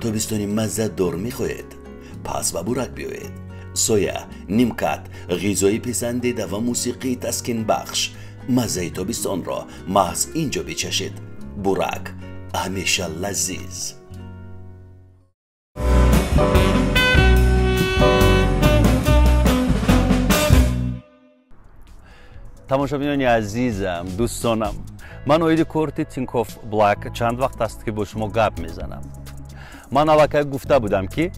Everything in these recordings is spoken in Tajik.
Тобистони маззадор мехоҳед? Пас ба Бурак биёед. Соя, нимкат, ғизои писандида ва мусиқии таскинбахш. Маззаи тобистонро маҳз ин ҷо бичашед. Бурак ҳамеша лазиз. Тамошобинони азизам, дӯстонам, ман оиди корти Тинькофф Блак чанд вақт аст, ки бо шумо гап мезанам. Ман аллакай гуфта будам, ки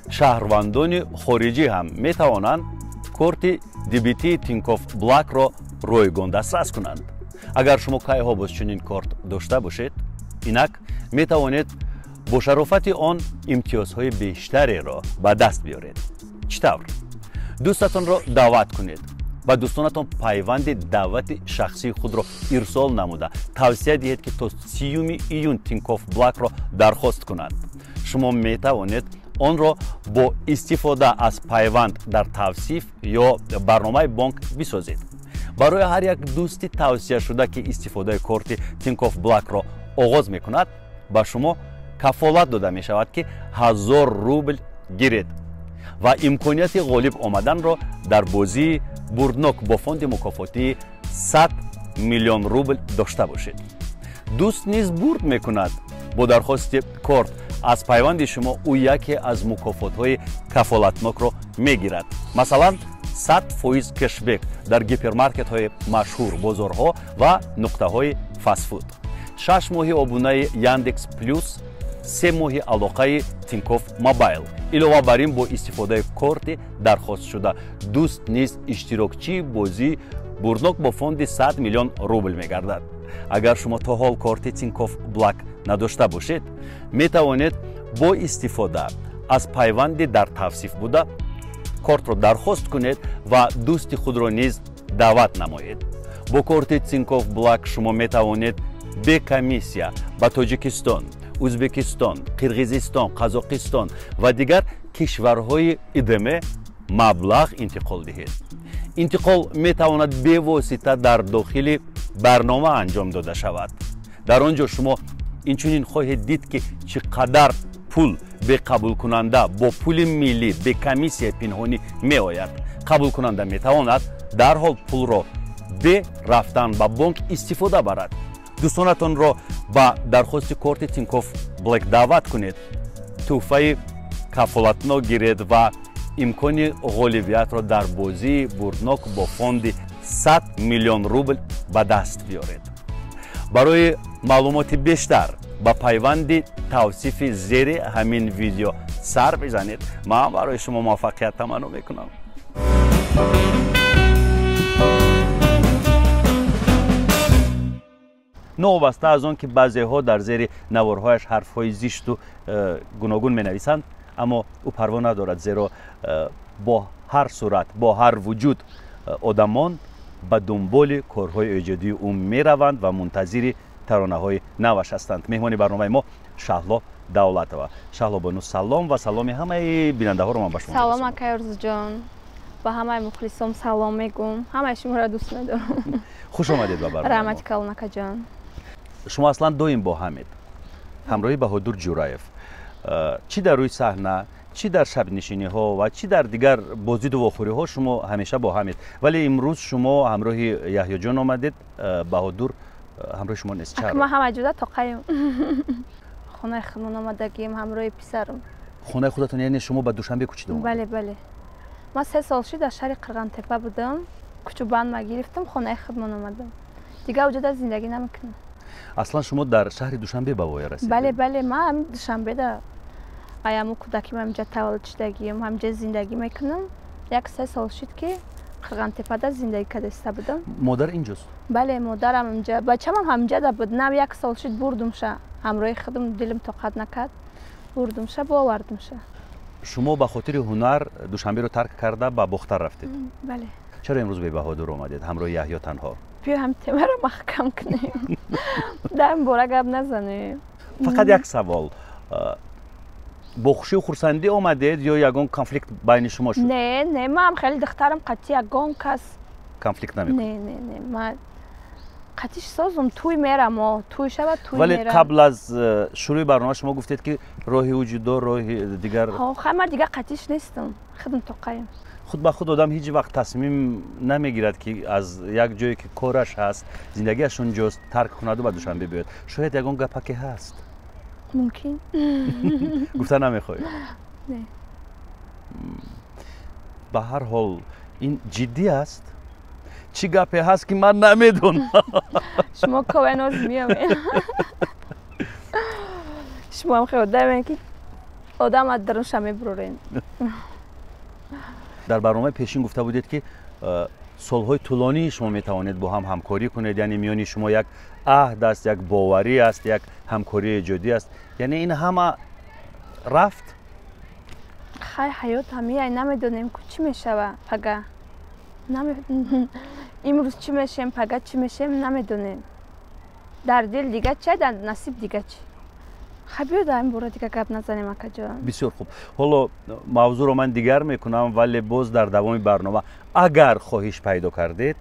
шаҳрвандони хориҷӣ ҳам метавонанд корти дебитии Тинькофф Блакро ройгон дастрас кунанд. Агар шумо кайҳо боз чунин корт дошта бошед, инак метавонед бо шарофати он имтиёзҳои бештареро ба даст биёред. Чӣ тавр? Дӯстатонро даъват кунед, ба дӯстонатон пайванди даъвати шахсии худро ирсол намуда тавсия диҳед, ки то 30 июн Тинькофф Блакро дархост кунанд. Шумо метавонед онро бо истифода аз пайванд дар тавсиф ё барномаи бонк бисозед. Барои ҳар як дӯсти тавсияшуда, ки истифодаи корти Тинькофф Блакро оғоз мекунад, ба шумо кафолат дода мешавад, ки 1000 рубл гиред ва имконияти ғолиб омаданро дар бозии бурднок бо фонди мукофотии 100 миллион рубл дошта бошед. Дӯст низ бурд мекунад. Бо дархости корт аз пайванди шумо ӯ яке аз мукофотҳои кафолатнокро мегирад, масалан, 100% кешбек дар гипермаркетҳои машҳур, бозорҳо ва нуқтаҳои фастфуд, 6 моҳи обунаи Яндекс Плюс, 3 моҳи алоқаи Тинькофф Мобайл. Илова бар ин, бо истифодаи корти дархостшуда дӯст низ иштирокчии бозии бурднок бо фонди 100 миллион рубл мегардад. Агар шумо то ҳол корти Тинькофф Блак надошта бошед, метавонед бо истифода аз пайванди дар тавсиф буда кортро дархост кунед ва дӯсти худро низ даъват намоед. Бо корти Тинькофф Блак шумо метавонед бе комиссия ба Тоҷикистон, Ӯзбекистон, Қирғизистон, Қазоқистон ва дигар кишварҳои ИДМ маблағ интиқол диҳед. Интиқол метавонад бевосита дар дохили барнома анҷом дода шавад. Дар он ҷо шумо инчунин хоҳед дид, ки чӣ қадар пул бе қабулкунанда бо пули миллӣ бе комиссияи пинҳонӣ меояд. Қабулкунанда метавонад дарҳол пулро бе рафтан ба бонк истифода барад. Дӯстонатонро ба дархости корти Тинькофф Блек даъват кунед, тӯҳфаи кафолатнок гиред ва имкони ғолибиятро дар бозии бурднок бо фонди 100 миллион рубл ба даст биёред. Барои маълумоти бештар ба пайванди тавсифи зери ҳамин видео сар бизанед. Ман барои шумо муваффақият таманно мекунам. Новобаста аз он ки баъзеҳо дар зери наворҳояш ҳарфҳои зишту гуногун менависанд, аммо ӯ парво надорад, зеро бо ҳар сурат, бо ҳар вуҷуд одамон ба дунболи корҳои эҷодии ӯ мераванд ва мунтазири таронаҳои наваш ҳастанд. Меҳмони барномаи мо Шаҳло Давлатова. Шаҳло бону, салом ва саломи ҳамаи бинандаҳоро ман ба шумо. Салом, акай Орзуҷон, ба ҳамаи мухлисом салом мегӯм, ҳамаи шуморо дӯст медорам. Хуш омадед ба барнома. Раҳмати калон, акаҷон. Шумо аслан доим бо ҳамед, ҳамроҳи Баҳодур Ҷураев, чӣ дар рӯи саҳна, чӣ дар шабнишиниҳо ва чӣ дар дигар боздиду вохӯриҳо шумо ҳамеша бо ҳамед. Вале имрӯз шумо ҳамроҳи Яҳёҷон омадед, Баҳодур ҳамроҳи шумо нест. Чаро? Ма ҳама ҷуда тоқаем, хонаи худмон омадагием ҳамроҳи писарам. Хонаи худатон, яъне шумо ба Душанбе кӯчида омадед? Бале, ман 3 сол шид дар шаҳри Қирғантепа будам, кӯчубанд ма гирифтам, хонаи худмон омадам, дигар уҷода зиндагӣ намекунам. Аслан шумо дар шаҳри Душанбе ба воя расидед? Бале, ман ҳамин Душанбеда аяму кӯдаким, ҳаминҷа таваллуд шудагием, ҳаминҷа зиндагӣ мекунам. Як 3 сол шуд, ки Қирғантепада зиндагӣ кардаиста будам. Модар инҷост? Бале, модарам инҷа, бачамам ҳаминҷада буд. Нав як сол шуд, бурдумша ҳамроҳи худам, дилам тоқат накард, бурдумша, бовардумша. Шумо ба хотири ҳунар Душанберо тарк карда, ба Бохтар рафтед? Бале. Чаро имрӯз бе Баҳодур омадед, ҳамроҳи Яҳё танҳо? Биё, ҳам темаро маҳкам кунем, дар ин бора гап назанем. Фақат як савол: бо хушию хурсандӣ омадед ё ягон конфликт байни шумо шуд? Не, ман хеле духтарам қатъи ягон кас конфликт намекунед? Не, ман Қатиш созум, туй мерам, туй шава, туй мерам. Вале қабл аз шурӯи барнома шумо гуфтед, ки роҳи ӯ ҷудо, роҳи дигар. Ҳо, хай, ман дигар қатиш нестам, худам тоқаем. Худ ба худ одам ҳеҷ вақт тасмим намегирад, ки аз як ҷое, ки кораш ҳаст, зиндагиаш унҷост, тарк кунаду ба Душанбе биёяд. Шояд ягон гапаке ҳаст. Мумкин. Гуфта намехоҳед? Не. Ба ҳар ҳол, ин ҷиддӣ аст? Чӣ гапе ҳаст, ки ман намедонам? Шумо ковеноз меомед. Шумо ҳам хеле одаме, ки одам аз дарунша мебурорен. Дар барномаи пешин гуфта будед, ки солҳои тӯлонӣ шумо метавонед бо ҳам ҳамкорӣ кунед, яъне миёни шумо як аҳд аст, як боварӣ аст, як ҳамкории эҷодӣ аст. Яъне ин ҳама рафт? Хай, ҳаёт ҳамияй, намедонем ку чӣ мешава пага. Имрӯз чӣ мешем, пага чӣ мешем, намедонем. Дар дил дига чи, дар насиб дига чи. Хай, биё дар ин бора дига гап назанем, акаҷон. Бисёр хуб. Ҳоло мавзӯъро ман дигар мекунам, вале боз дар давоми барнома агар хоҳиш пайдо кардед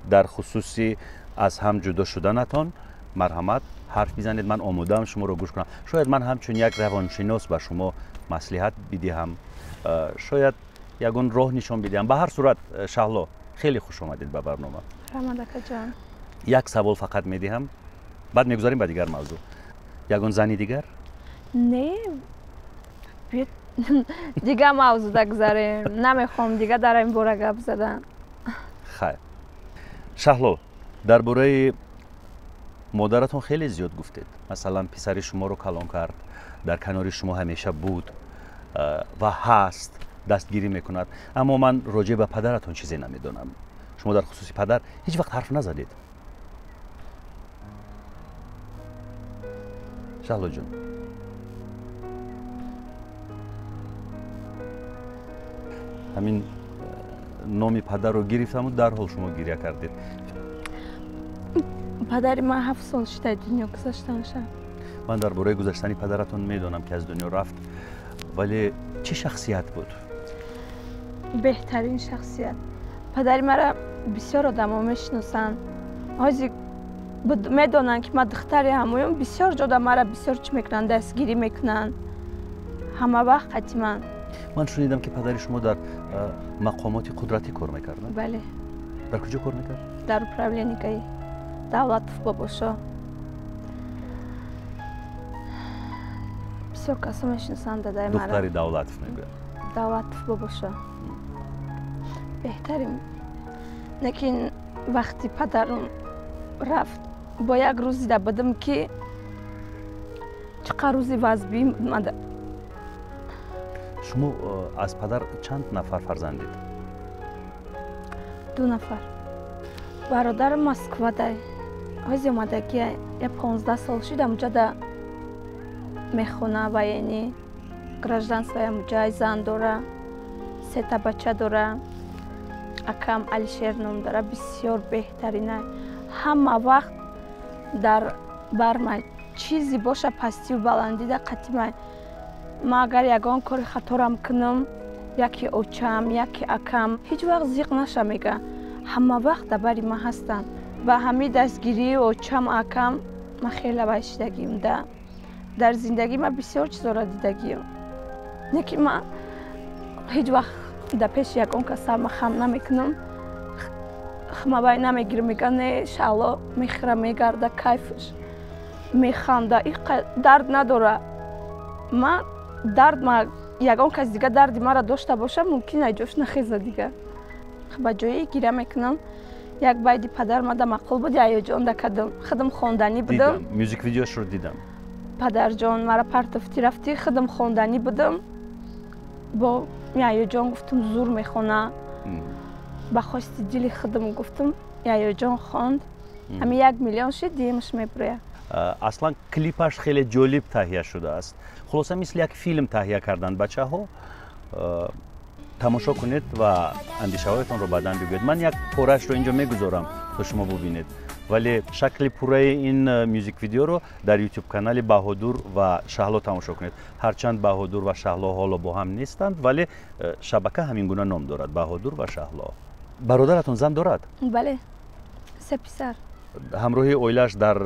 дар хусуси аз ҳам ҷудо шуданатон, марҳамат, ҳарф бизанед, ман омодаам шуморо гӯш кунам. Шояд ман ҳамчун як равоншинос ба шумо маслиҳат бидиҳам, шояд ягон роҳ нишон бидиҳам. Ба ҳар сурат, Шаҳло, хеле хуш омадед ба барнома. Раҳмат, акаҷон. Як савол фақат медиҳам, баъд мегузарем ба дигар мавзӯъ. Ягон зани дигар? Не, дига мавзӯъда гузарем, намехоҳам дига дар ин бора гап задан. Хайр, Шаҳло, дар бораи модаратон хеле зиёд гуфтед. Масалан, писари шуморо калон кард, дар канори шумо ҳамеша буд ва ҳаст, дастгирӣ мекунад. Аммо ман роҷеъ ба падаратон чизе намедонам. Шумо дар хусуси падар ҳеҷ вақт ҳарф назадед. Шаҳлоҷон, ҳамин номи падарро гирифтаму дарҳол шумо гиря кардед. Падари ман 7 сол шуда дунё гузаштанша. Ман дар бораи гузаштани падаратон медонам, ки аз дунё рафт, вале чӣ шахсият буд? Беҳтарин шахсият. Падари мара бисёр одамо мешиносанд. Ҳозир медонанд, ки ман духтари ҳамоюм, бисёр ҷода мара бисёр чӣ мекунанд, дастгирӣ мекунанд. Ҳама вақт қати ман. Ман шунидам, ки падари шумо дар мақомоти қудратӣ кор мекард. Бале. Дар куҷо кор мекард? Дар управление ГАИ. Давлатов бобошо. Бисёр касо мешиносанд дадаи мара. Духтари Давлатов мегӯяд. Давлатов бобошо. Беҳтарин. Лекин вақти падарам рафт, бо як рӯз дида будам, ки чӣ қадр рӯзи вазбӣ мада. Шумо аз падар чанд нафар фарзандед? 2 нафар. Бародарам Москвадай. Ҳозир омадагия, 15 сол шуд, амҷада мехона, военный, гражданствои амҷа, зан дора, 3 та бача дора. Акам Алишер ном дора, бисёр беҳтарина. Ҳама вақт дар барма чизе боша, пастию баландида қатимай. Ман агар ягон кори хаторам кунам, яке очам, яке акам, ҳеҷ вақт зиқ наша, мега. Ҳама вақт дар бари ман ҳастанд. Ба ҳамин дастгирии очам, акам ман хеле вайшидагиам да. Дар зиндагӣ ман бисёр чизоро дидагиам. Не ки ман ҳеҷ вақт дар пеши ягон кас сарма хам намекунам, хмавай намегирам, мега не, Шаҳло мехӯра, мегарда, кайфш механда, иқа дард надора. Ман дард, ма ягон кас дига дарди маро дошта боша, мумкин айҷош нахеза дига. Ба ҷои гиря мекунам. Як байди падар мада маъқул буд, яёҷон да кадам. Худам хонданӣ будам. Дидам, мюзик видеошро дидам. Падарҷон мара партофти рафти, худам хонданӣ будам. Бо яёҷон гуфтам, зур мехона. Ба хости дили худам гуфтам, яёҷон хонд. Ҳамин 1 миллион шид, диемаш мебуря. Аслан клипаш хеле ҷолиб таҳия шудааст. Хулоса, мисли як филм таҳия карданд бачаҳо. Тамошо кунед ва андешаҳоятонро баъдан бигӯед. Ман як порашро инҷо мегузорам, то шумо бубинед. Вале шакли пурраи ин мюзик видеоро дар YouTube канали Баҳодур ва Шаҳло тамошо кунед. Ҳарчанд Баҳодур ва Шаҳло ҳоло бо ҳам нестанд, вале шабака ҳамин гуна ном дорад: Баҳодур ва Шаҳло. Бародаратон зан дорад? Бале, 3 писар. Ҳамроҳи оилааш дар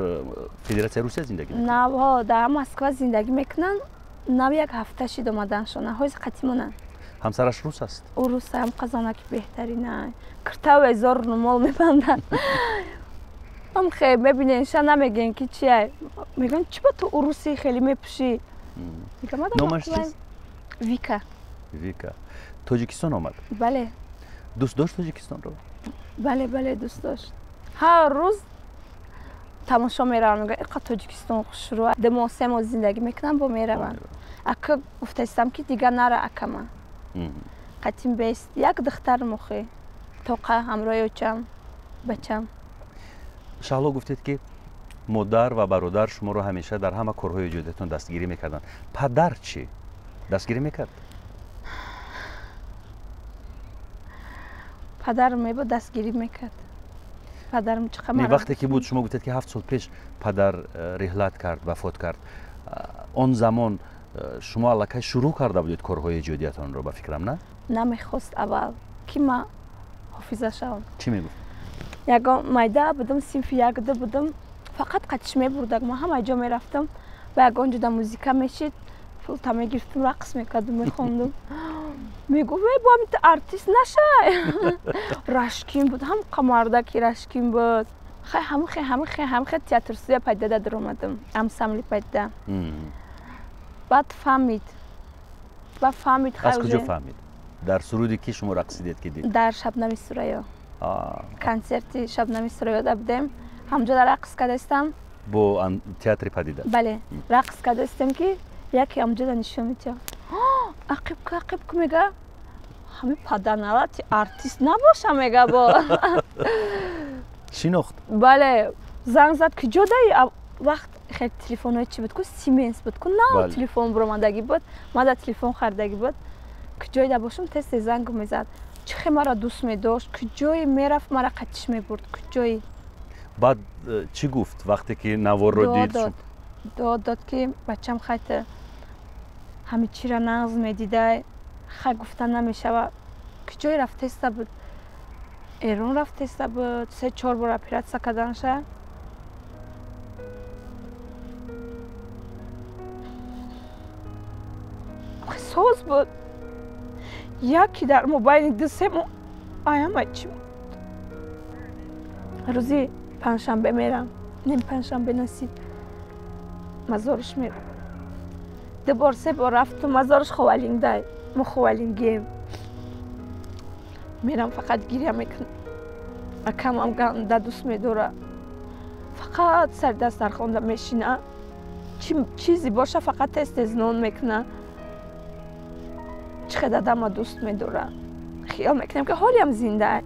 Федератсияи Русия зиндагӣ мекунад? Нав дар Москва зиндагӣ мекунанд. Нав як ҳафта шид омаданшона. Ҳози қатимонанд. Ҳамсараш рус аст? Ӯ рус ҳам қазонаки беҳтарина. Киртаву эзор румол мебандад. Ҳам хе мебинен, ша намегӯен ки чия. Мегӯянд, чӣ ба ту уруси хеле мепӯшӣ? Номаш чист? Вика. Вика. Тоҷикистон омад? Бале. Дӯст дошт Тоҷикистонро? Бале, бале, дӯст дошт. Ҳар рӯз тамошо мераванд, мегӯянд, иқа Тоҷикистон хушрӯ. 2 моҳ, 3 моҳ зиндагӣ мекунанд, бо мераванд. Ака гуфтаистам, ки дигар нара, акама. Қатим бест. Як духтар мухи. Тоқа ҳамроҳи очам, бачам. Шаҳло, гуфтед, ки модар ва бародар шуморо ҳамеша дар ҳама корҳои эҷодиятон дастгирӣ мекарданд. Падар чӣ? Дастгирӣ мекард? Падарам мебо дастгирӣ мекард. Падарам чӣ қадар вақте ки буд, шумо гуфтед, ки 7 сол пеш падар реҳлат кард, вафот кард. Он замон шумо аллакай шурӯъ карда будед корҳои эҷодиятонро, ба фикрам, на? Намехост аввал, ки ман ҳофиза шавам. Чӣ мегуфт? Ягон майда будам, синфи 1-ду будам, фақат қатиш мебурдаг. Ман ҳама ҷо мерафтам, ба ягон ҷода музика мешид, пулта мегирифтам, рақс мекардам, мехондум. Мегуфт, э, бо ҳамин артист нашай. Рашкин буд, ҳам қамардаки рашкин буд. Хай, ҳамихе, ҳамихе, ҳамихе театр студия пайдада даромадам, ансамбли пайда. Баъд фаҳмид, баъд фаҳмид. Аз куҷо фаҳмид? Дар суруди ки шумо рақсидед, ки дид? Дар Шабнами Сурайё, консерти Шабнами Сурайёда будем, ҳамҷода рақс кардаистам. Бо театри Падида? Бале, рақс кардаистем, ки яке ҳамҷода нишон медиҳад. Ақибку, ақибку, мега, ҳами паданалати артист набоша, мега, бо. Шинохт? Бале, занг зад, ки ҷодаи. Вақт хеле телефонҳои чӣ буд ку, Сименс буд ку, нав телефон буромадагӣ буд, мада телефон харидагӣ буд. Ки ҷойда бошам, тез тез занг мезад. Чӣ хел маро дӯст медошт, ки ҷое мерафт, мара қатиш мебурд, ки ҷои. Баъд чӣ гуфт, вақте ки наворро дид? Дуо дод, ки бачам хайта ҳами чира нағз медидай. Хай, гуфта намешава. Ки ҷое рафтеста буд, Эрон рафтеста буд, се чор бор оператсия карданша. Соз буд, яке дар мобайни 2-3 моҳ аяма чӣ. Рӯзи панҷшанбе мерам, нем панҷшанбе насиб, мазориш мерам. 2 бор, 3 бор рафтум мазориш, Ховалингдай, мо ховалингием. Мерам, фақат гиря мекунам. Акамам ганда дӯст медора, фақат сари дастархонда мешина, чизе боша, фақат тез тез нон мекуна. Чӣ қадар дама дӯст медора, хиёл мекунем, ки ҳолиам зинда.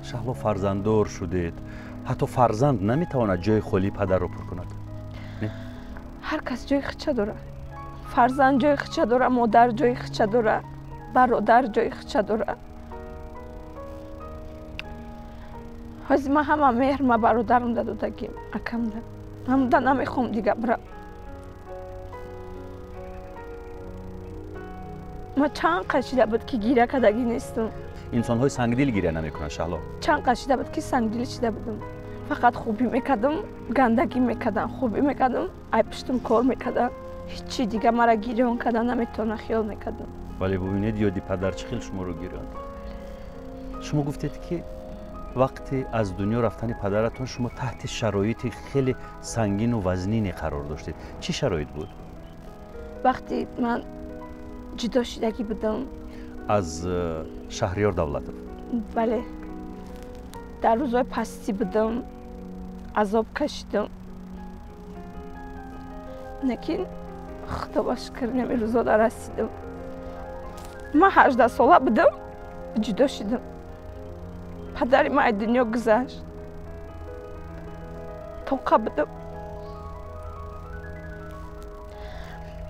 Шаҳло, фарзанддор шудед. Ҳатто фарзанд наметавонад ҷои холии падарро пур кунад. Ҳар кас ҷои хича дора. Фарзанд ҷои хича дора, модар ҷои хича дора, бародар ҷои хича дора. Ҳозир ман ҳама меҳр ма бародарам да додагим, акамда. Ҳамда намехоҳам дига бира. Ма чанд қашида буд, ки гиря кардагӣ нестам. Инсонҳои сангдил гиря намекунанд, Шаҳло. Чанд қашида буд, ки сангдил шида будам. Фақат хубӣ мекардам, гандагӣ мекардам, хубӣ мекардам, ай пуштум кор мекардам. Ҳеччи дига мара гирён карда наметавона, хиёл мекардам. Вале бубинед, ёди падар чӣ хел шуморо гирёнд. Шумо гуфтед, ки вақте аз дунё рафтани падаратон шумо таҳти шароити хеле сангину вазнине қарор доштед. Чӣ шароит буд? Вақте ман ҷудо шудагӣ будам. Аз Шаҳриёр Давлатов? Бале, дар рӯзҳои пастӣ будам, азоб кашидам. Лекин худо ба шукр, нами рӯзода расидам. Ман 18-сола будам, ҷудо шудам. Падари ман аз дунё гузашт, тоқа будам.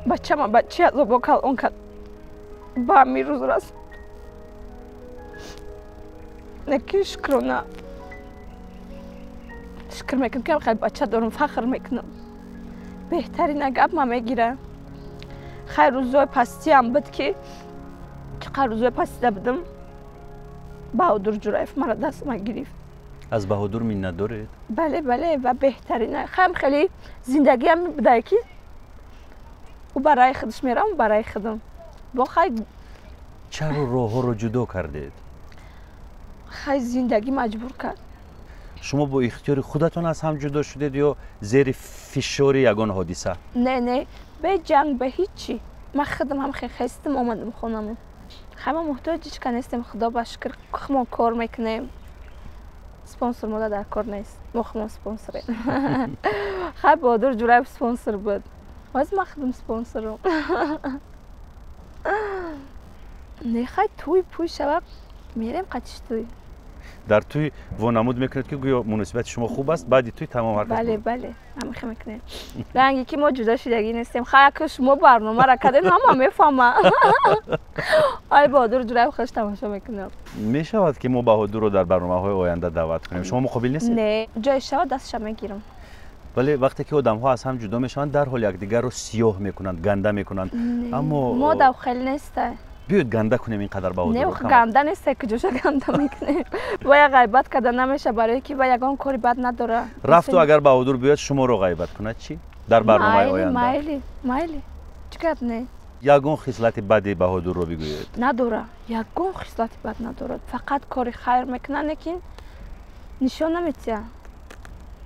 Бачама ба чӣ азобо калон кард, ба ҳамин рӯз расонд. Лекин шукрона, шукр мекунам, ки хеле бача дорам, фахр мекунам. Беҳтарина гап ма мегирам. Хайр, рӯзҳои пастиам буд, ки чӣ қадр рӯзҳои пастида будам, Баҳодур Ҷураев мара дастма гирифт. Аз Баҳодур миннат доред? Бале, бале, ва беҳтарин. Хам хеле зиндагиам будай, ки ӯ барои худаш мерам, барои худам. Бо хай. Чаро роҳҳоро ҷудо кардед? Хай, зиндагӣ маҷбур кард. Шумо бо ихтиёри худатон аз ҳам ҷудо шудед ё зери фишори ягон ҳодиса? Не, не, бе ҷанг, бе ҳичи. Ман худам ҳам хестам, омадам хонамон. Хай, ма муҳтоҷ ҳичка нестем, худо ба шукр, худмон кор мекунем. Спонсор мода дар кор нест, мо худмон спонсорем. Хай, Баҳодур Ҷураев спонсор буд, ҳозир ман худам спонсорам. Не, хай, тӯй пӯй шава, мерем қатиш тӯй. Дар тӯй вонамуд мекунед, ки гӯё муносибати шумо хуб аст, баъди тӯй тамом ҳар. Бале, бале, ҳамихе мекунем, ранге ки мо ҷудо шудагӣ нестем. Хай, ака, шумо барномара кардем, ҳама мефаҳма. Ай, Баҳодур Ҷураев хуш тамошо мекунам. Мешавад, ки мо Баҳодурро дар барномаҳои оянда даъват кунем? Шумо муқобил нестед? Не, ҷое шава, дастша мегирам. Вале вақте ки одамҳо аз ҳам ҷудо мешаванд, дарҳол якдигарро сиёҳ мекунанд, ганда мекунанд, аммо мо дав хеле нестай. Биёед, ганда кунем ин қадар Баҳодурро. Не, ганда нестай, куҷоша ганда мекунем? Боя ғайбат карда намеша, барое ки ва ягон кори бад надора. Рафту агар Баҳодур биёяд, шуморо ғайбат кунад чӣ, дар барномаи оянда? Майли, майли, чӣ гап не. Ягон хислати бади Баҳодурро бигӯед. Надора, ягон хислати бад надорад, фақат кори хайр мекунад, лекин нишон наметиҳад.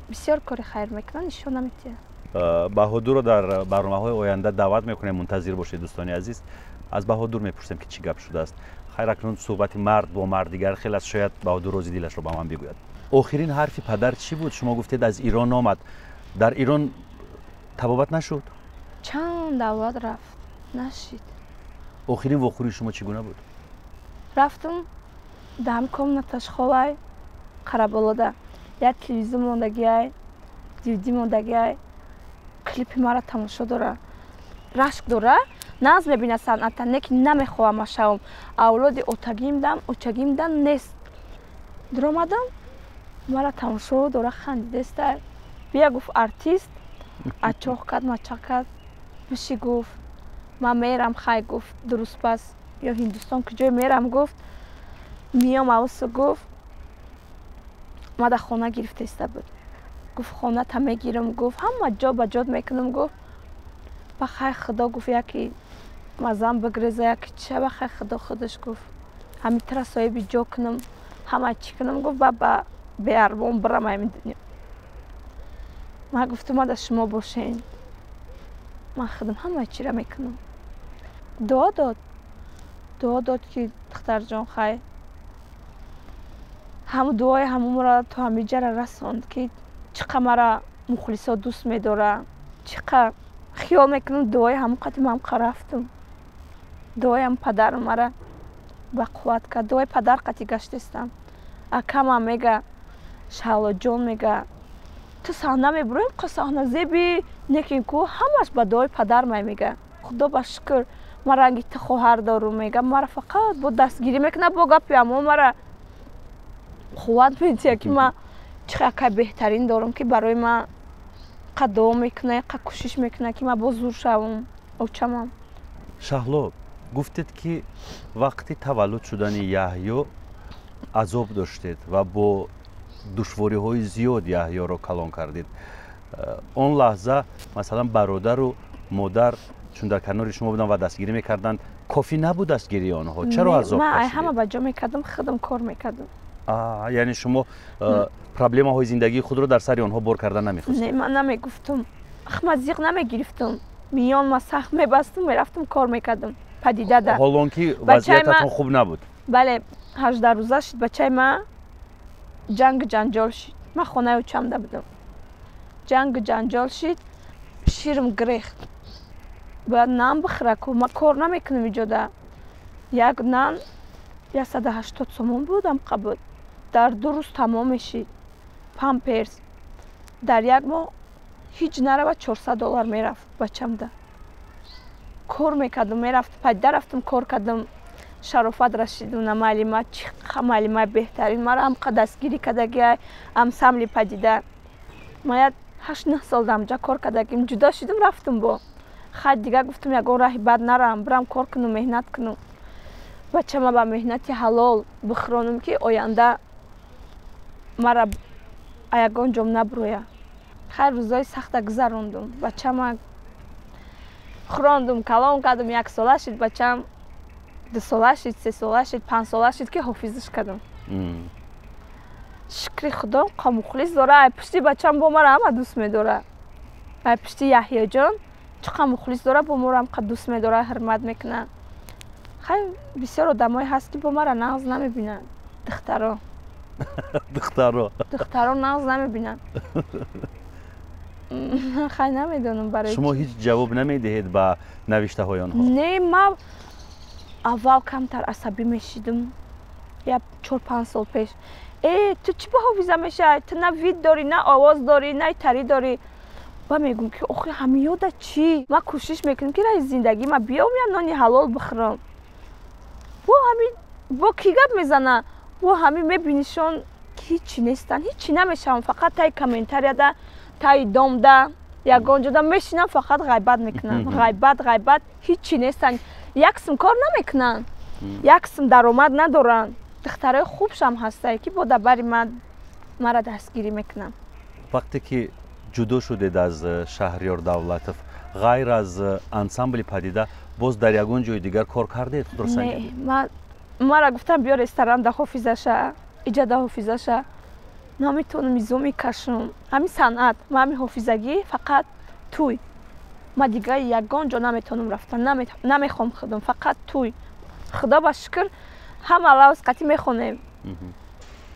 Бисёр кори хайр мекунад, нишон наметиҳад. Баҳодурро дар барномаҳои оянда даъват мекунем, мунтазир бошед, дӯстони азиз. Аз Баҳодур мепурсем, ки чӣ гап шудааст. Хайр, акнун суҳбати мард бо мард дигар хел аст, шояд Баҳодур рози дилашро ба ман бигӯяд. Охирин ҳарфи падар чӣ буд? Шумо гуфтед, аз Ирон омад. Дар Ирон табобат нашуд? Чанд давлат рафт, нашид. Охирин вохӯрии шумо чӣ гуна буд? Рафтам, дар комнаташ ховай, Қараболода як телевизор мондагиай, дивди мондагиай, клипи мара тамошо дора, рашк дора, нағз мебинад санъата, не ки намехоҳам ма шавам авлоди отагимдам, очагимдам нест. Дуромадам, мара тамошо дора, хандидеста. Бия, гуфт, артист ачоқ кард, мачақ кард, биши, гуфт, ман мерам. Хай, гуфт, дуруст пас ё Ҳиндустон, куҷое мерам, гуфт, миём авсу. Гуфт, ма дар хона гирифта иста буд. Гуфт, хоната мегирам, гуфт, ҳама ҷо ба ҷод мекунам, гуфт. Ба хай, худо, гуфт, яки мазам бигреза, яки ча, ба хай, худо худаш, гуфт, ҳами тара соҳиби ҷо кунам, ҳама чӣ кунам, гуфт, ба ба беарбон бирам ҳамин дунё. Ман гуфтам, ма дар шумо бошен, ман худам ҳама чира мекунам. Дуо дод, дуо дод, ки духтарҷон, хай, ҳаму дуои ҳамумро то ҳамиҷара расонд, ки чӣ қа мара мухлисо дӯст медора, чӣ қа хиёл мекунам, дуои ҳамун қати ман қа рафтам. Дуои ҳам падарам мара ба қувват кард, дуои падар қати гаштистам. Акамам мега, Шаҳлоҷон мега, ту саҳна мебуроем, қа саҳна зеби некин ку, ҳамаш ба дуои падар май. Мега, худо ба шукр, ман ранги ту хоҳар дорум. Мега, мара фақат бо дастгирӣ мекунад, бо гапи амо мара қувват медиҳад, ки ман чӣ акай беҳтарин дорам, ки барои ман қа дуо мекунад, қа кӯшиш мекунад, ки ман боз зур шавам, очамам. Шаҳло, гуфтед, ки вақти таваллуд шудани Яҳё азоб доштед ва бо душвориҳои зиёд Яҳёро калон кардед. Он лаҳза, масалан, бародару модар чун дар канори шумо буданд ва дастгирӣ мекарданд, кофӣ набуд дастгирии онҳо? Чаро азоб? Ман ҳама ба ҷо мекардам, худам кор мекардам. Яъне шумо проблемаҳои зиндагии худро дар сари онҳо бор карда намехостед? Не, ман намегуфтам, ман зиқ намегирифтам, миён ма сахт мебастам, мерафтам, кор мекардам падидада. Ҳолон ки вазъиятатон хуб набуд? Бале, 18 рӯза шуд бачаи ма, ҷангу ҷанҷол шид. Ман хонаи очамда будам, ҷангу ҷанҷол шид, ширм гирехт, бояд нан бихӯра ку, ман кор намекунам иҷода. Як нан 180 сомон буд, амқа буд, дар 2 рӯз тамом мешид. Памперс дар як моҳ ҳеҷ нарава 400 доллар мерафт бачамда. Кор мекардам, мерафт падида, рафтам, кор кардам. Шарофат Рашидовна муаллима, чӣ муаллимаи беҳтарин, мара ҳамқа дастгирӣ кардагиай ансамбли Падида. Ма як 8-9 сол дамҷа кор кардагим, ҷудо шудам, рафтам бо хай, дигар гуфтам, ягон раҳи бад нарам, бирам кор кунам, меҳнат кунам, бачама ба меҳнати ҳалол бихӯронам, ки оянда Мара ягон ҷом наброя. Хайр, рӯзои сахта гузарондум. Бачама хӯрондум, калон кардум, яксола шид бачам, дусола шид, сесола шид, панҷсола шид, ки ҳофизиш кардам. Шукри худо, мухлис дора. Ай пушти бачам бо мара ҳама дӯст медора. Ай пушти Яҳёҷон чӣ қадр мухлис дора, бо моро ҳамқа дӯст медора, ҳурмат мекунад. Хай, бисёр одамое ҳаст, ки бо мара нағз намебинанд. Духтаро. Духтаро. Духтаро нағз намебинанд. Хай, намедонам барои. Шумо ҳеҷ ҷавоб намедиҳед ба навиштаҳои онҳо? Не, ма аввал камтар асабӣ мешидум, як 4-5 сол пеш. Э, ту чӣ ба ҳофиза мешавӣ? Ту на вид дорӣ, на овоз дорӣ, на итарӣ дорӣ. Ба мегӯм, ки охи, ҳамиёда чӣ? Ман кӯшиш мекунам, ки раи зиндагӣ ма биём, я нони ҳалол бихӯрам. Бо ҳами бо кӣ гап мезана? Бо ҳами мебинишон, ҳичи нестанд, ҳичи намешавам, фақат таи комментарияда, таи домда, ягон ҷода мешинам, фақат ғайбат мекунам. Ғайбат, ғайбат, ҳичи нестанд, як сум кор намекунанд, як сум даромад надоранд. Духтарои хубшам ҳастае, ки бо дабари ман мара дастгирӣ мекунанд. Вақте ки ҷудо шудед аз Шаҳриёр Давлатов, ғайр аз ансамбли «Падида» боз дар ягон ҷои дигар кор кардед, худро санҷидед? Мара гуфтам, биё ресторан да ҳофизаша, иҷа да ҳофизаша. Наметавонам, изо мекашам. Ҳамин санъат ма, ҳамин ҳофизагӣ, фақат туй. Ма дигар ягон ҷо наметавонам рафтан, намехоҳам худам, фақат туй. Худо ба шукр, ҳама лавз қатӣ мехонем.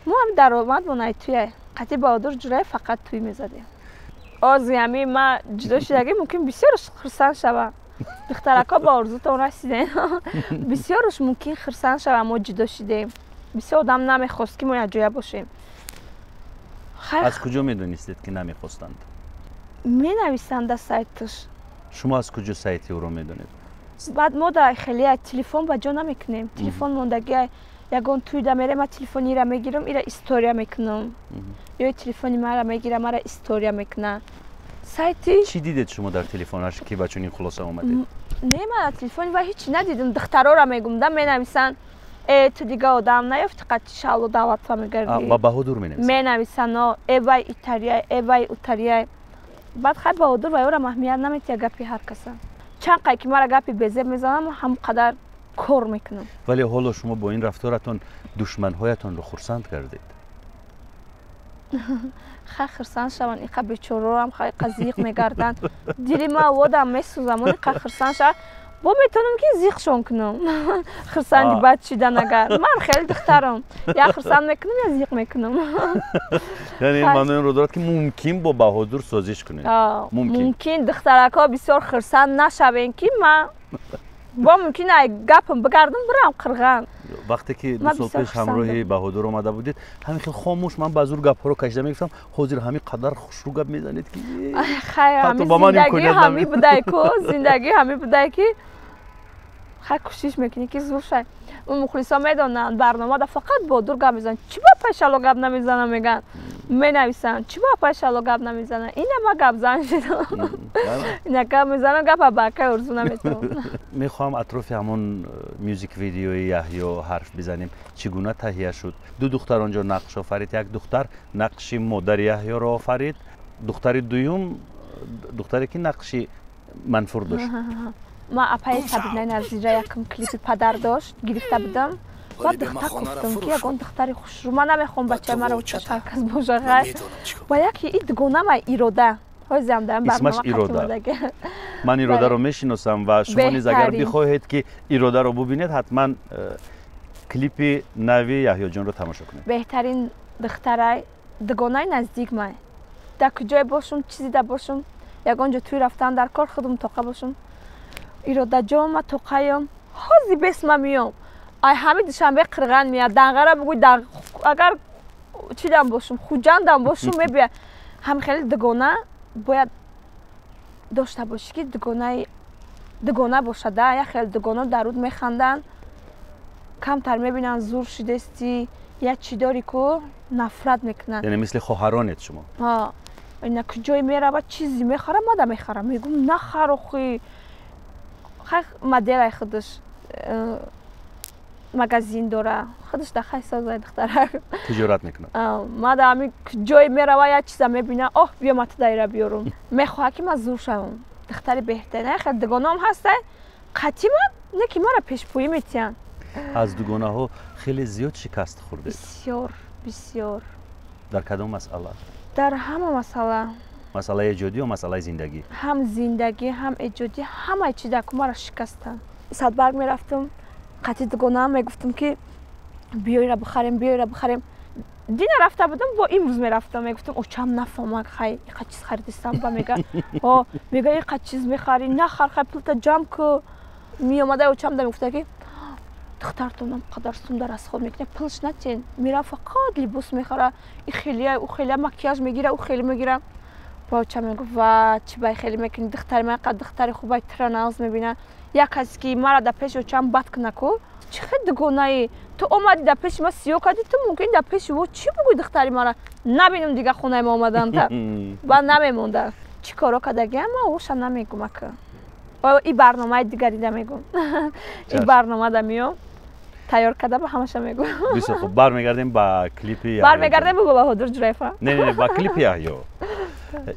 Мо ҳами даромад монай туя. Қатӣ Баҳодур Ҷураев фақат туй мезадем. Ози ҳами ма ҷудо шудагӣ, мумкин бисёрш хурсанд шавам. Духтарако, ба орзутон расидем. Бисёрш мумкин хурсанд шавам, мо ҷудо шудем. Бисёр одам намехост, ки мо якҷоя бошем. Аз куҷо медонистед, ки намехостанд? Менависанд да сайташ. Шумо аз куҷо сайти ӯро медонед? Баъд мо да хеле телефон ба ҷо намекунем. Телефон мондагӣ, ягон туйда мерем, ма телефони ира мегирам, ира история мекунам, ё телефони мара мегира, мара история мекуна. Сайти. Чӣ дидед шумо дар телефонаш, ки ба чунин хулоса омадед? Не, ма дар телефони ва ҳечи надидам. Духтарора мегум да, менависанд: «Э, ту дига одам наёфти, қати Шаҳло Давлатова мегардӣ?» Ба Баҳодур менависанд? Менависанд: «Э, вай итария, э, вай утария». Баъд хай, Баҳодур вайёрам аҳамият наметиҳад гапи ҳар каса. Чанд қай ки мара гапи безеб мезанам, ҳамон қадар кор мекунам. Вале ҳоло шумо бо ин рафторатон душманҳоятонро хурсанд кардед. Хай, хурсанд шаванд. Иқа бечорорам, хай, иқа зиқ мегарданд. Дили ма водам месӯзам. Он иқа хурсанд шавад, бо метавонам, ки зиқшон кунам. Хурсанди бад шидан агар, ман хеле духтарам, я хурсанд мекунам, я зиқ мекунам. Яъне ин маънои онро дорад, ки мумкин бо Баҳодур созиш кунед? Мумкин, духтаракҳо бисёр хурсанд нашавем, ки ман бо мумкин ай гапам бигардам, бирам қирған. Вақте ки 2 сол пеш ҳамроҳи Баҳодур омада будед, ҳамин хел хомӯш, ман ба зур гапҳоро кашида мегуфтам. Ҳозир ҳамин қадар хушрӯ гап мезанед, ки Зиндагӣ ҳами будай ку, зиндагӣ ҳами будай, ки хай, кӯшиш мекунӣ, ки зур шай. Мухлисо медонанд, барномада фақат Баҳодур гап мезанад, чӣ ба Пайшало гап намезанам, мегӯянд, менависанд: «Чӣ ба Пайшало гап намезанам?» Ина ма гапзан шудам, ина гап мезанам, гапа ба акай Орзу наметавонам. Мехоҳам атрофи ҳамон мюзик видеои Яҳё ҳарф бизанем. Чӣ гуна таҳия шуд? Ду духтар он ҷо нақш офарид. Як духтар нақши модари Яҳёро офарид, духтари дуюм, духтаре ки нақши манфур дошт. Ма апаи Сабинаи Назира якм клипи падар дошт, гирифта будам. Баъд духтар гуфтам, ки ягон духтари хушрӯ, ман намехоҳам бачаи маро ҳар кас боша. Ғайр ба яке и дугонама Ирода, ҳозиам дар Исмаш Ирода. Ман Иродаро мешиносам ва шумо низ агар бихоҳед, ки Иродаро бубинед, ҳатман клипи нави Яҳёҷонро тамошо кунед. Беҳтарин духтарай, дугонаи наздик май. Дар куҷое бошум, чизе да бошум, ягон ҷо туй рафтан дар кор, худум тоқа бошум, Иродаҷон, ма тоқаём, ҳози бес ма миём. Ай ҳами Душанбе қирған меяд, Данғара бугӯй, агар чидам бошум, Хуҷандам бошум, мебия. Ҳам хеле дугона бояд дошта бошӣ, ки дугонаи дугона бошада. Як хеле дугоно дар руд механданд, камтар мебинанд, зур шидести, як чӣ дори ку, нафрат мекунанд. Яъне мисли хоҳаронед шумо. Ина куҷое меравад, чизе мехарам, мада мехарам, мегӯм: «Нахар, охи». Хай, моделай худаш. Магазин дора, худаш да хай созай духтарак. Тиҷорат мекунад. Ма да ҳами ҷое мерава, як чиза мебина, оҳ, биё, ма ту даира биёрум. Мехоҳад, ки ман зур шавам. Духтари беҳтарин. Хел дугонаам ҳастай, қатима не, ки мара пешпӯӣ метиҳанд. Аз дугонаҳо хеле зиёд шикаст хӯрдед? Бисёр, бисёр. Дар кадом масъала? Дар ҳама масъала. Масъалаи эҷодӣ ё масъалаи зиндагӣ? Ҳам зиндагӣ, ҳам эҷодӣ, ҳамаи чиза ку мара шикастанд. Садбарг мерафтам, қатъи дугонаам мегуфтам, ки биёира бихарем, биёира бихарем. Дина рафта будам, бо имрӯз мерафтам, мегуфтам, очам нафаҳмад, хай, иқа чиз харидистам. Ба мега, о, мега, иқа чиз мехарӣ, нахар, хай, пулта ҷамъ ку. Меомада, очам да мегуфта, ки духтартонам қадар сум дар расход мекунад, пулш натен, мера фақат либос мехара, и хелия, ӯ хелия макияж мегира, ӯ хеле мегира. Ба очам мегуфт, ва чӣ бай хеле мекунӣ, духтари ман қад духтари хубай, тира нағз мебина. Як касе ки мара дар пеши очам бад куна ку, чӣ хел дугонаӣ ту, омадӣ, дар пеши ма сиё кардӣ, ту мумкин дар пеши во чӣ бугӯй? Духтари мара набинам, дига хонаи ма омаданта ба намемонда. Чӣ коро кардагиам, ма оша намегум, ака, и барномаи дигарида мегум, и барномада миём, тайёр карда, ба ҳамаша мегӯм. Бисёр хуб, бармегардем ба клипи. Бармегардем бо Баҳодур Ҷураева. Не, не, ба клипи Яҳё.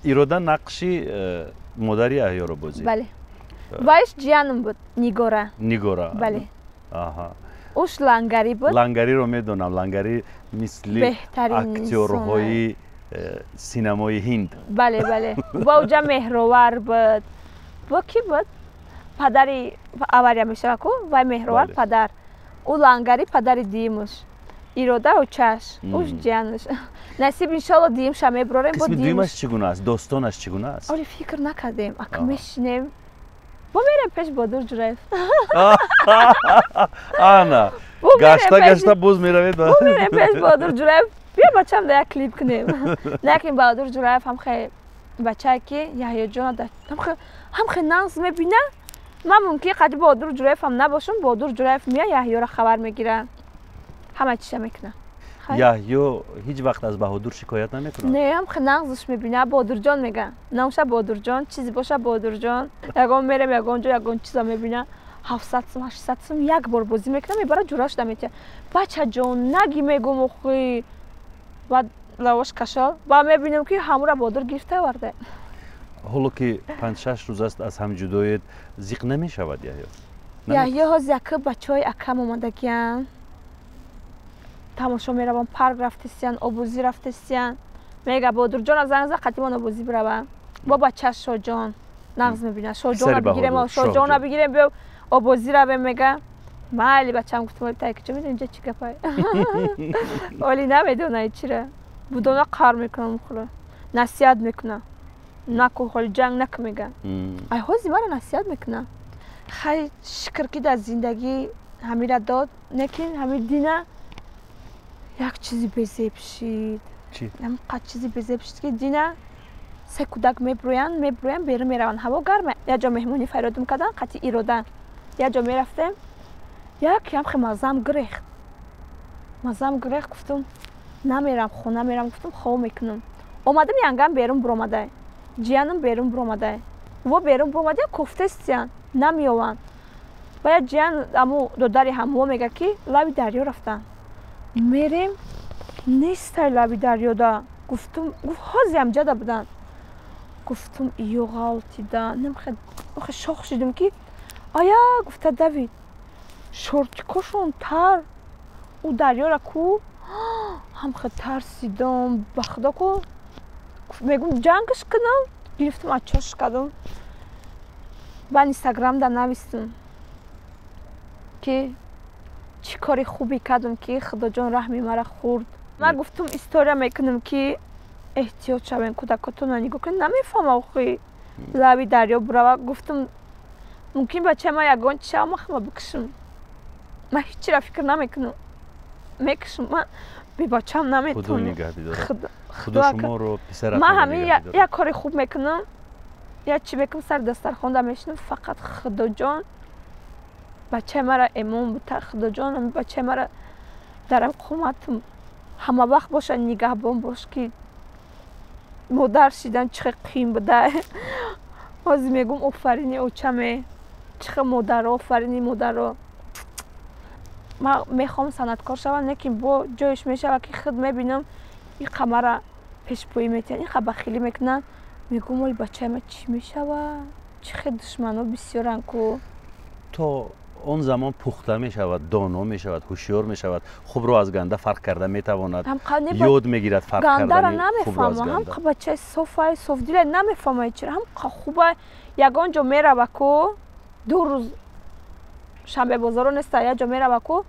Ирода нақши модари Яҳёро бозид. Бале, вайш ҷиянам буд, Нигора. Нигора. Бале, уш лангарӣ буд. Лангариро медонам, лангарӣ мисли актёрҳои синамои ҳинд. Бале, бале, ба уҷа меҳровар буд, бо кӣ буд, падари авария мешава ку, вай меҳровар падар, ӯ лангари падари диимуш, Ирода очаш, уш ҷиянуш. Насиб, иншолло, диимша мебурорем. Қисми дуюмаш чӣ гуна аст, достонаш чӣ гуна аст? Оли фикр накардем, ака, мешинем, бо мерем пеш Бодур Ҷураев. Ана гашта гашта боз меравед. Бо мерем пеш Бодур Ҷураев, биё, бачам, да як клип кунем. Лекин Баҳодур Ҷураев ҳам хе бачае, ки Яҳёҷона ҳам хе нағз мебина. Ман мумкин қади Баҳодур Ҷураев ҳам набошам, Баҳодур Ҷураев мея, Яҳёро хабар мегира, ҳама чиша мекуна. Яҳё ҳеҷ вақт аз Баҳодур шикоят намекунад? Не, ҳам хе нағзш мебина. Баҳодурҷон мега, номша Баҳодурҷон, чизе боша, Баҳодурҷон. Ягон мерем ягон ҷо, ягон чиза мебина, 700 сум, 800 сум, як бор бозӣ мекуна, мебара, ҷурашда метия. Бачаҷон, наги, мегум, охи, баъд лавош кашол ба мебинем, ки ҳамура Баҳодур гирифта оварда. Ҳоло ки 5-6 рӯз аст аз ҳам ҷудоед, зиқ намешавад Яҳё? Яҳё ҳозир яка бачаҳои акам омадагиян, тамошо меравам, парк рафтесиян, обозӣ рафтесиян. Мега, Баҳодурҷона занг за, қатимон обозӣ бирава. Бо бача Шоҷон нағз мебина, Шоҷона бигирем, Шоҷона бигирем, биё, обозӣ равем, мега. Майли, бачам, гуфтам, оли тайкиҷо медонӣ инҷа чӣ гапай, оли намедона чира будона, қар мекунам, хула насиҳат мекуна, наку, холи ҷанг наку, мега. Ай ҳози мара насиҳат мекуна. Хай, шукр, ки дар зиндагӣ ҳамира дод, лекин ҳами дина як чизи безеб шид, ҳамқад чизи безеб шид, ки дина се кӯдак мебурӯянд, мебурӯянд, берун мераванд, ҳаво гарма, як ҷо меҳмонӣ фарёдум кардан, қатъи Ирода як ҷо мерафтем, як ҳамхе маззам гирехт, маззам гирехт. Гуфтум, намерам, хона мерам, гуфтум, хоб мекунам. Омадам, янгам берун буромадай, ҷиянам берун буромадай, во берун буромада, кофтестиян, намеёванд. Ва як ҷиян, аму додари ҳамво, мега, ки лаби дарё рафтан. Мерем, нестай лаби дарёда. Гуфтум, гуфт, ҳози ҳамҷада буданд. Гуфтум, ё ғалтида, намхе шох шидум, ки ая гуфта давид, шортикошон тар, ӯ дарёра ку. Ҳамхе тарсидам, ба худо ку, мегум, ҷангаш кунам. Гирифтам, ачош кардам, баъд Инстаграмда навистам, ки чӣ кори хубе кардам, ки Худоҷон раҳми мара хӯрд. Ман гуфтум, история мекунам, ки эҳтиёт шавем, кӯдакотонро нигоҳ кунем, намефаҳма, охи, лаби дарё бурава. Гуфтум, мумкин бачаи ман ягон чи шава, ман хама бикушам. Ман ҳеччиро фикр намекунам, мекушам, ман бебачам наметавонам. Ман ҳамин як кори хуб мекунам, як чӣ мекунам, сари дастархонда мешинам, фақат Худоҷон бачаи мара эмон бута, Худоҷон бачаи мара дарам қоматам ҳама вақт боша, нигаҳбон бош, ки модар шидан чӣ хел қиин буда. Ҳозир мегӯм, офарини очаме, чӣ хел модаро, офарини модаро. Ман мехоҳам санъаткор шавам, лекин бо ҷоеш мешавад, ки худ мебинам иқа мара пешпоӣ метиҳанд, иқа бахилӣ мекунанд. Мегӯм, оли бачаи ман чӣ мешавад? Чӣ хел душмано бисёранд ку. То он замон пухта мешавад, доно мешавад, ҳушёр мешавад, хубро аз ганда фарқ карда метавонад, ёд мегирад фарқ гандара намефаҳма. Ҳамқа бачаи софай, софдилай, намефаҳмай чира ҳамқа хубай. Ягон ҷо мерава ку, 2 рӯз шанбебозоро неста, як ҷо мерава ку,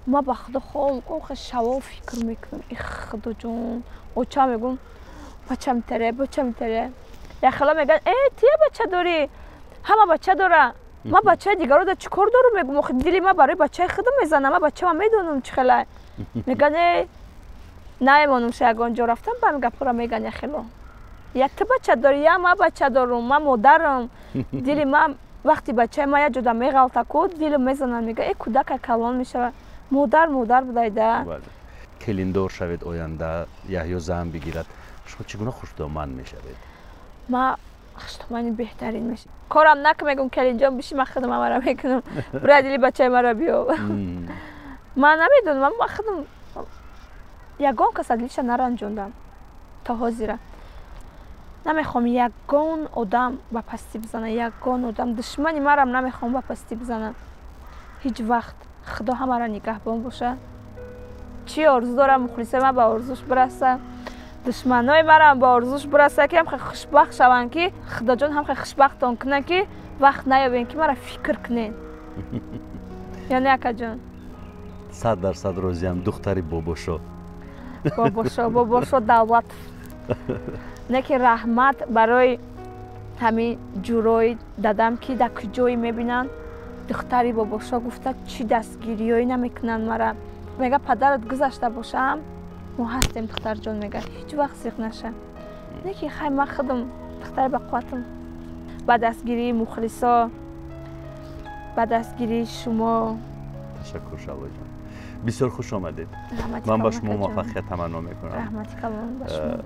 ма ба худо хом шаво фикр мекунам. И худоҷон, оча мегӯм, бача митаре, бача митаре. Яхела мегӯянд, э, тия бача дорӣ, ҳама бача дора. Ма бачаи дигаро да чӣ кор дорум? Мегӯм, охи дили ма барои бачаи худам мезанам, ма бачама медонам чӣ хела. Мегӯянд, э, наемонумша ягон ҷо рафтам, ба ҳамин гапҳоро мегӯянд яхело. Я ту бача дорӣ, я ма бача дорум, ма модарам. Дили ма вақти бачаи ма як ҷода меғалта ку, дилам мезанад, мега, э, кӯдака калон мешавад. Модар модар будайда. Келиндор шавед оянда, Яҳё зан бигирад, шумо чӣ гуна хушдоман мешавед? Ма хушдомани беҳтарин мешавам. Корам накун, мегӯм, келинҷон, биши, ман худам амара мекунам. Бура дили бачаи маро биё. Ман намедонам, ман худам ягон кас адлиша наранҷондам то ҳозира. Намехоҳам ягон одам ба пастӣ бизана, ягон одам душмани марам намехоҳам ба пастӣ бизана. Ҳеҷ вақт. Худо ҳамаро нигаҳбон боша. Чӣ орзу дорам, мухлисои ман ба орзуш бираса, душманои марам ба орзуш бираса, ки ҳамхе хушбахт шаванд, ки худоҷон ҳамхе хушбахтон кунанд, ки вақт наёбем, ки мара фикр кунед. Ё не, акаҷон? 100% розиям, духтари бобошо. Бобошо, бобошо Давлатов. Не ки раҳмат барои ҳамин ҷурои дадам, ки дар куҷое мебинанд духтари бобошо гуфта, чӣ дастгириёӣ намекунанд мара. Мега, падарат гузашта бошам, мо ҳастем, духтарҷон, мега, ҳеҷ вақт зиқ наша. Не ки хай, ман худам духтари бақувватам. Ба дастгирии мухлисо, ба дастгирии шумо. Ташаккур, Шаҳлоҷон, бисёр хуш омадед. Ман ба шумо муваффақият таманно мекунам. Раҳмати калон ба шумо.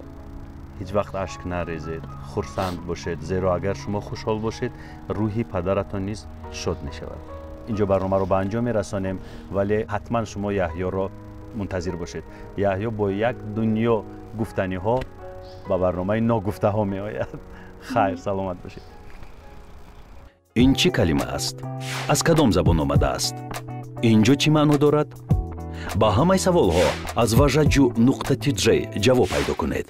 Ҳеҷ вақт ашк нарезед, хурсанд бошед, зеро агар шумо хушҳол бошед, рӯҳи падаратон низ шод мешавад. Инҷо барномаро ба анҷом мерасонем, вале ҳатман шумо Яҳёро мунтазир бошед. Яҳё бо як дунё гуфтаниҳо ба барномаи ногуфтаҳо меояд. Хайр, саломат бошед. Ин чӣ калима аст? Аз кадом забон омадааст? Инҷо чӣ маъно дорад? Ба ҳамаи саволҳо аз важаҷу нуқта тиҷ ҷавоб пайдо кунед.